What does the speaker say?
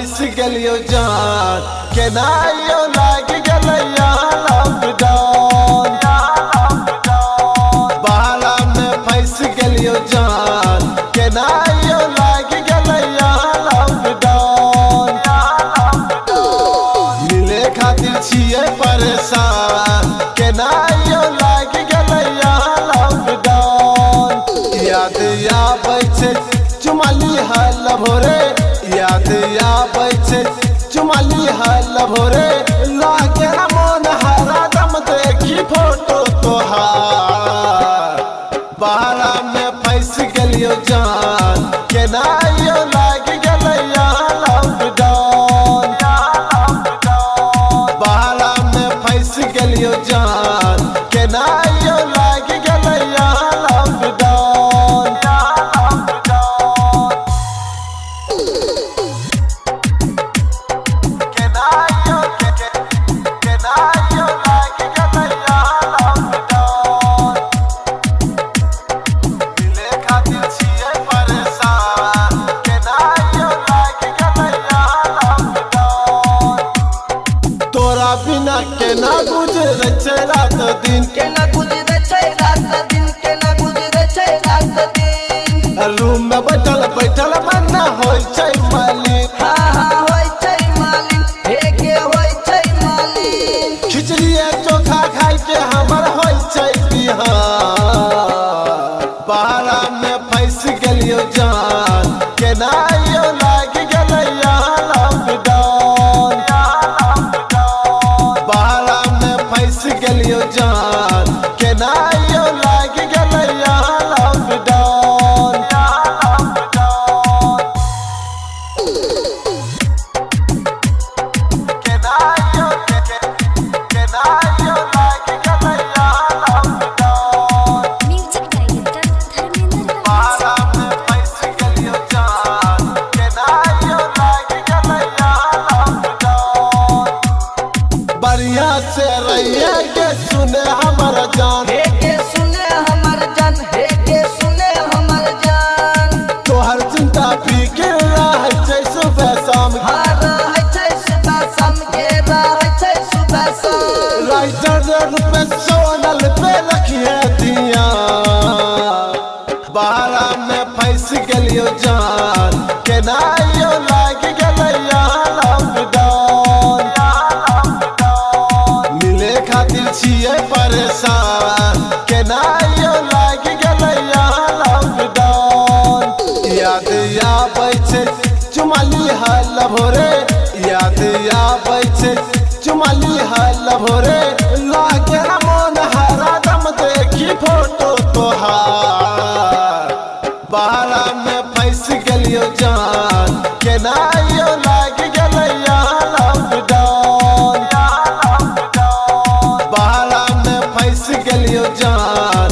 फंस गेलियो जान, केना यो लागि गेलै लॉकडाउन। बहरा में फंस गेलियो जान, केना यो लागि गेलै लॉकडाउन। मिले खातिर छियै परेशान, केना यो लागि गेलै लॉकडाउन। याद आबै छै चुमाली हाल भोरे, याद आबै छै चुमाली हाल भोरे। लागे मोन हरदम देखी फोटो तोहार। बहरा में फंस गेलियो जान, केना यो लागि गेलै लॉकडाउन। बहरा में फंस गेलियो जान, केना यो लागि गेलै लॉकडाउन। केना यो केना यो लागि गेलै लॉकडाउन। मिले खातिर छियै परेशान, केना यो लागि गेलै लॉकडाउन। तोरा बिना केना गुजरै छै रात दिन, केना गुजरै छै रात दिन, केना गुजरै छै रात दिन। रूम में बैठल बैठल मन होइ छै मालिक। हाँ हाँ होइ छै मालिन, हे के होइ छै मालिन। खिचड़िए चोखा खाइ के हमर होइ छै बिहान। बहरा में फंस गेलियो जान, केना यो लागि गेलै लॉकडाउन। बहरा में फंस गेलियो जान, केना यो लागि गेलै लॉकडाउन। केना यो केना यो लागि गेलै लॉकडाउन। म्यूजिक डायरेक्टर धर्मेंद्र राज। बहरा में फंस गेलियो जान, केना यो लागि गेलै लॉकडाउन। बढ़िया से रहिए के सुने हमर जान, हे के सुने हमर जान, हे के सुने हमर जान। तोहर चिंता फिक्र रहै छै सुबह शाम। हाँ रहै छै सुबह शाम के, रहै छै सुबह शाम। राइटर रुपए सोनल पे रखिए दिया। बहरा में फंस गेलियो जान, केना यो लागि गेलै लॉकडाउन। मिले खातिर छियै परेशान, केना यो लागि गेलै लॉकडाउन। याद आबै छै चुमाली हाल भोरे, याद आबै छै चुमाली हाल भोरे। लागे मोन हरदम देखी फोटो तोहार। बहरा में फंस गेलियो जान, केना यो लागि गेलै लॉकडाउन। बहरा में फंस गेलियो जान,